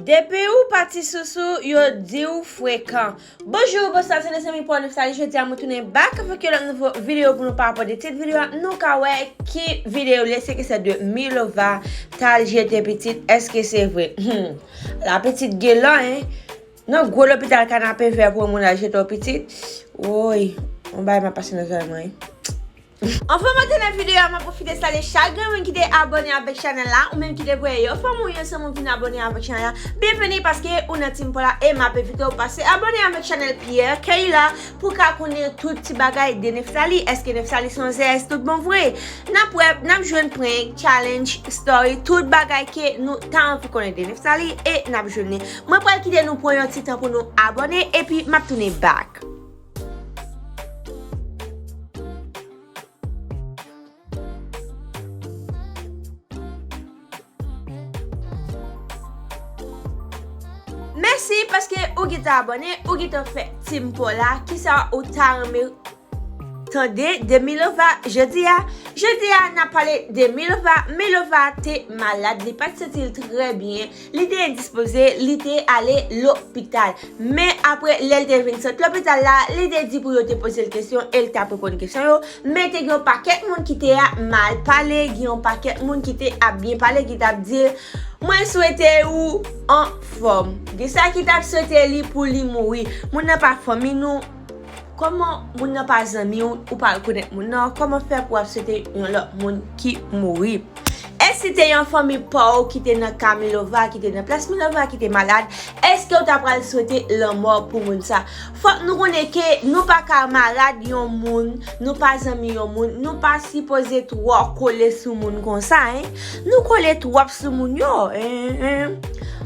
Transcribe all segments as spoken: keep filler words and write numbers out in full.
Depi ou pati sousou, yo di w frekan. Bonjou, bonswa, se Nefsali, Nefsali. Jodi a, mwen tounen back avèk yon lòt nouvo videyo pou nou pa pèdi tit videyo a. Nou ka wè ki videyo l ye, se kesyon de Milova t al jete pitit. Èske se vre? Hmm. La pitit gen lan, en. Nan gwo lopital Kanapevè pou yon moun al jete yon pitit. Woy, yon bagay m ap pase nan zòrèy mwen, wi. Anvan m antre nan videyo a, m ap pwofite salye chak grenn moun ki te abòne avèk chanèl la, ou menm ki te voye yon fanmi ou yon zanmi w vin abòne avèk chanèl la. Byenveni paske ou nan Team Paula e m ap envite w pase abòne avèk chanèl Pierre Keyla pou w ka konnen tout ti bagay de Nefsali. Èske Nefsali se yon Z S tout bon vre? N ap wè, n ap jwenn prank, challenge, story, tout bagay ke nou ta anvi konnen de Nefsali e n ap jwenn li. Mwen pral kite nou pran yon ti tan pou nou abòne epi m ap tounen back. Mèsi paske ou gentan abòne, ou gentan fè Team Paula. Kisa ou ta renmen tande de Milova jodi a? Jodi a, n ap pale de Milova. Milova te malad, li pa t santi l trè byen. Li te endispoze, li te ale lopital. Men apre, lè l te vin sot lopital la, li te di pou yo te poze l kesyon e l t ap reponn kesyon yo. Men te gen yon pakèt moun ki te ap mal pale, gen yon pakèt moun ki te ap byen pale, ki t ap di l, "Mwen swete ou anfòm." Gen sa ki t ap swete li pou li mouri. Moun nan pa fanmi nou. Kòman moun nan pa zanmi w, ou pa rekonèt moun nan? Kòman fè pou w ap swete yon lòt moun ki mouri? Èske si te yon fanmi pa w ki te nan ka Milova, ki te nan plas Milova, ki te malad, èske w ta pral swete lanmò pou moun sa? Fòk nou konnen ke nou pa kamarad yon moun, nou pa zanmi yon moun, nou pa sipoze twò kole sou moun konsa, en. Nou kole twòp sou moun yo, en, en.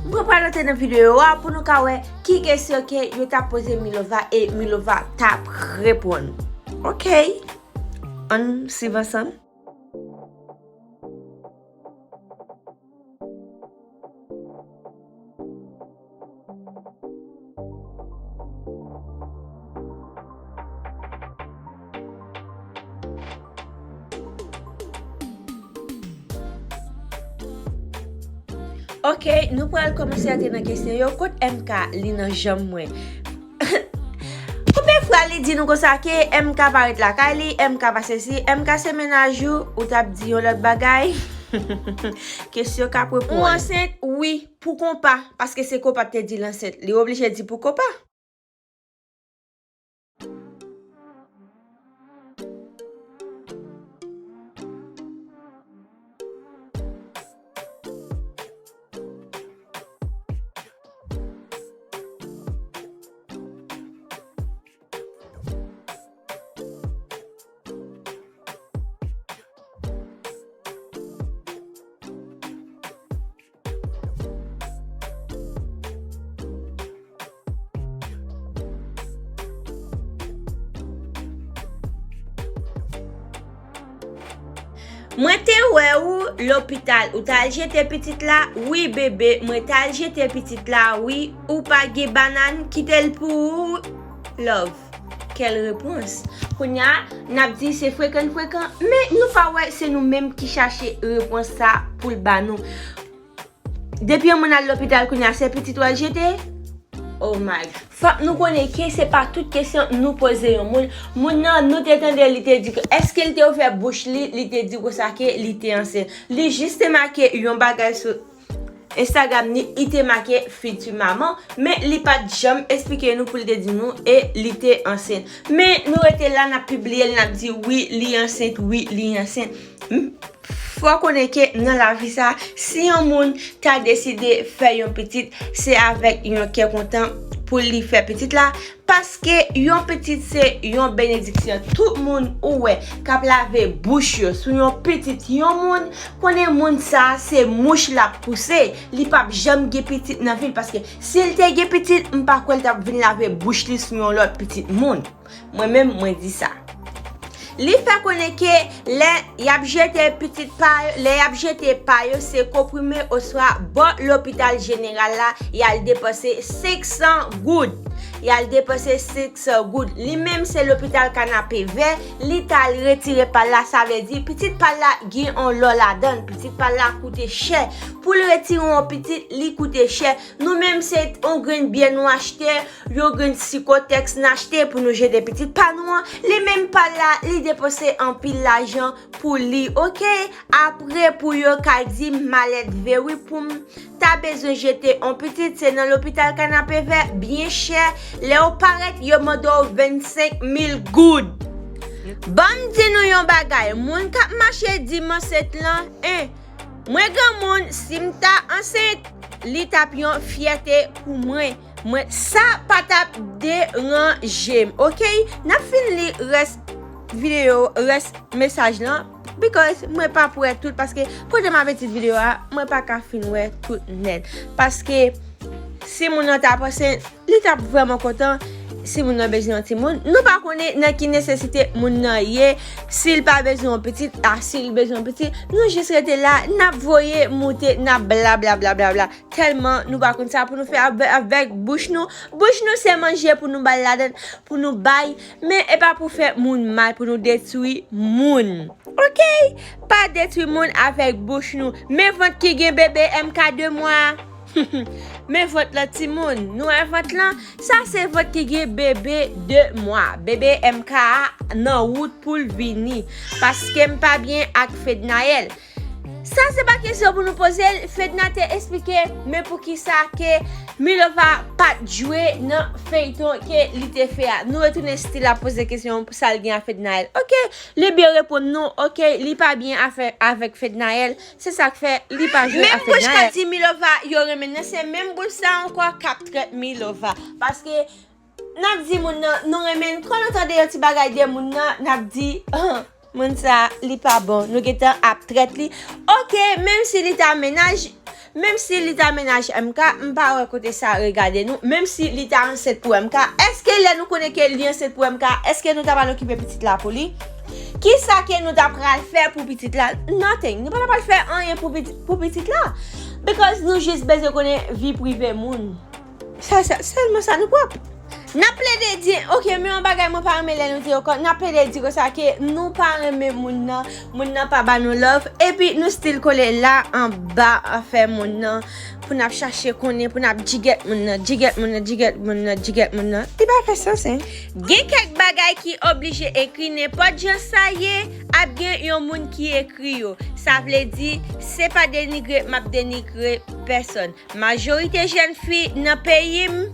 Mwen pral antre nan videyo a pou nou ka wè ki kesyon ke yo t ap poze Milova e Milova t ap reponn. Ok. Ann swiv ansanm. Ok, nou pral kòmanse antre nan kesyon yo. Kot M K? Li nan janm mwen. Konbyen fwa li di nou konsa ke M K pa ret lakay li, M K pa sesi, M K se mennaj ou, ou t ap di yon lòt bagay? Kesyon k ap reponn. Ou ansent? Wi, pou konpa, paske se konpa k te di l ansent. Li oblije di pou konpa. Mwen te wè ou lopital, ou t al jete pitit la? Wi, bebe, mwen t al jete pitit la, wi. Ou pa gen bannann? Kite l pou ou, love. Quelle réponse? Kounye a, n ap di se frekan, frekan, men nou pa wè se nou menm ki chache repons sa pou l ba nou. Depi yon moun al lopital kounye a, se pitit ou al jete? Oh my God. Fòk nou konnen ke se pa tout kesyon nou poze yon moun. Moun nan, nou te tande li te di ke, èske l te ouvè bouch li, li te di konsa ke li te ansent. Li jis te make yon bagay sou Instagram ni, li te make future maman, men li pa t janm eksplike nou pou l te di nou e li te ansent. Men nou rete la, n ap pibliye l, n ap di wi, li ansent, wi, li ansent. M, fò konnen ke nan lavi sa, si yon moun ta deside fè yon pitit, se avèk yon kè kontan pou li fè pitit la, paske yon pitit se yon benediksyon. Tout moun ou wè k ap lave bouch yo sou yon pitit yon moun, konnen moun sa se mouch l ap pouse, li p ap janm gen pitit nan vi l, paske si l te gen pitit, m pa kwè l t ap vin lave bouch li sou yon lòt pitit moun. Mwen menm, mwen di sa. Li fè konnen ke lè y ap jete pitit pa yo, lè y ap jete pa yo, se konprime oswa bò lopital jeneral la, y al depanse senk san goud. Y al depanse senk san goud. Li menm se lopital Kanapevè, li t al retire pa l la, sa vle di pitit pa l la gen on lò ladan l, pitit pa l la koute chè. Pou l retire on pitit, li koute chè. Nou menm se on grenn byè nou achte, yon grenn sikotèks n achte pou nou jete pitit pa nou an. Li menm pa l la, li depanse anpil lajan pou li, oke? Apre pou yo ka di m malèt vre wi pou m ta bezwen jete on pitit, se nan lopital Kanapevè, byen chè. Lè w parèt, yo mande w vennsenk mil goud. Ban m di nou yon bagay, moun k ap mache di m ansent lan, en, mwen granmoun, si m ta ansent, li t ap yon fyète pou mwen. Mwen, sa pa t ap deranje m, oke? N ap fin li rès videyo, rès mesaj lan, because mwen p ap wè tout, paske kote m ap etid videyo a, mwen pa ka fin wè tout nèt. Paske si moun nan t ap ansent, li t ap vrèman kontan. Si moun nan bezwen yon timoun, nou pa konnen nan ki nesesite moun nan ye, si l pa bezwen yon pitit, a, si l bezwen yon pitit, nou jis rete la, n ap voye moute, n ap bla bla bla bla bla. Tèlman nou pa konn sa pou nou fè avè-, avèk bouch nou. Bouch nou se manje pou nou bay ladan, pou nou bay, men e pa pou fè moun mal, pou nou detwi moun. Oke? Pa detwi moun avèk bouch nou. Men vant ki gen bebe M K de mwa. Men vant lan timoun. Nou wè vant lan? Sa se vant ki gen bebe de mwa. Bebe M K a nan wout pou l vini. Paske m pa byen ak Fednaelle. Sa se pa kesyon pou nou poze l. Fedna te esplike, men poukisa ke Milova pa t jwe nan feyton ke li te fè a. Nou retounen still ap poze kesyon sa l gen a Fednaelle. Oke, li byen reponn nou, oke, li pa byen afè avèk Fednaelle. Se sa k fè li pa jwe a Fednaelle. Menm bouch k ap di Milova yo renmen nan, se menm bouch sa ankò k ap trèt Milova. Paske n ap di moun nan, nou renmen l. Kan nou tande yon ti bagay de moun nan, n ap di, moun sa, li pa bon. Nou gentan ap trèt li. Oke, menm si li ta mennaj, menm si li ta mennaj M K, m pa wè kote sa regade nou. Menm si li ta ansent pou M K, èske lè nou konnen ke li ansent pou M K, èske nou ta pral okipe pitit la pou li? Kisa ke nou ta pral fè pou pitit la? Nothing. Nou pa ta pral fè anyen pou pitit, pou pitit la. Because nou jis bezwen konnen vi prive moun. Sa, sa, sèlman sa nou pwòp. N ap plede di, oke, men yon bagay mwen pa renmen lè nou di yo kon, n ap plede di konsa ke nou pa renmen moun nan, moun nan pa ba nou love, epi nou still kole la anba afè moun nan, pou n ap chache konnen, pou n ap djigèt moun nan, djigèt moun nan, djigèt moun nan, djigèt moun nan. Li pa fè sans, en. Gen kèk bagay ki oblije ekri, nenpòt jan sa ye, ap gen yon moun ki ekri yo. Sa vle di, se pa denigre m ap denigre pèsòn. Majorite jèn fi nan peyi m,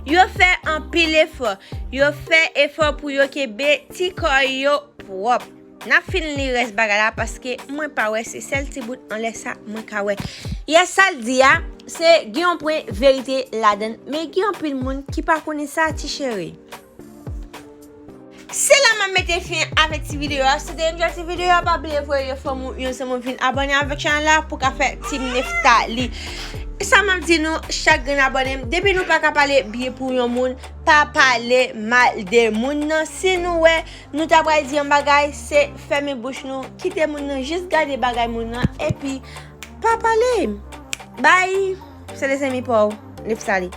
yo fè anpil efò. Yo fè efò pou yo kenbe ti kò yo pwòp. N ap fin li rès bagay la paske mwen pa wè, se sèl ti bout anlè sa mwen ka wè. Yès, sa l di a, se gen yon pwen verite ladan l, men gen anpil moun ki pa konnen sa, ti cheri. Se la m ap mete fen avèk ti videyo a. Si w te enjoy ti videyo a, pa bliye voye yon fanm ou yon zanmi w vin abòne avèk chanèl la pou ka fè Team Nephtalie. Sa m ap di nou, chak grenn abòne m, depi nou pa ka pale byen pou yon moun, pa pale mal de moun nan. Si nou wè nou ta pral di yon bagay, se fèmen bouch nou, kite moun nan jis gade bagay moun nan, epi pa pale. Bye! Se te zanmi pa w, Nephtalie.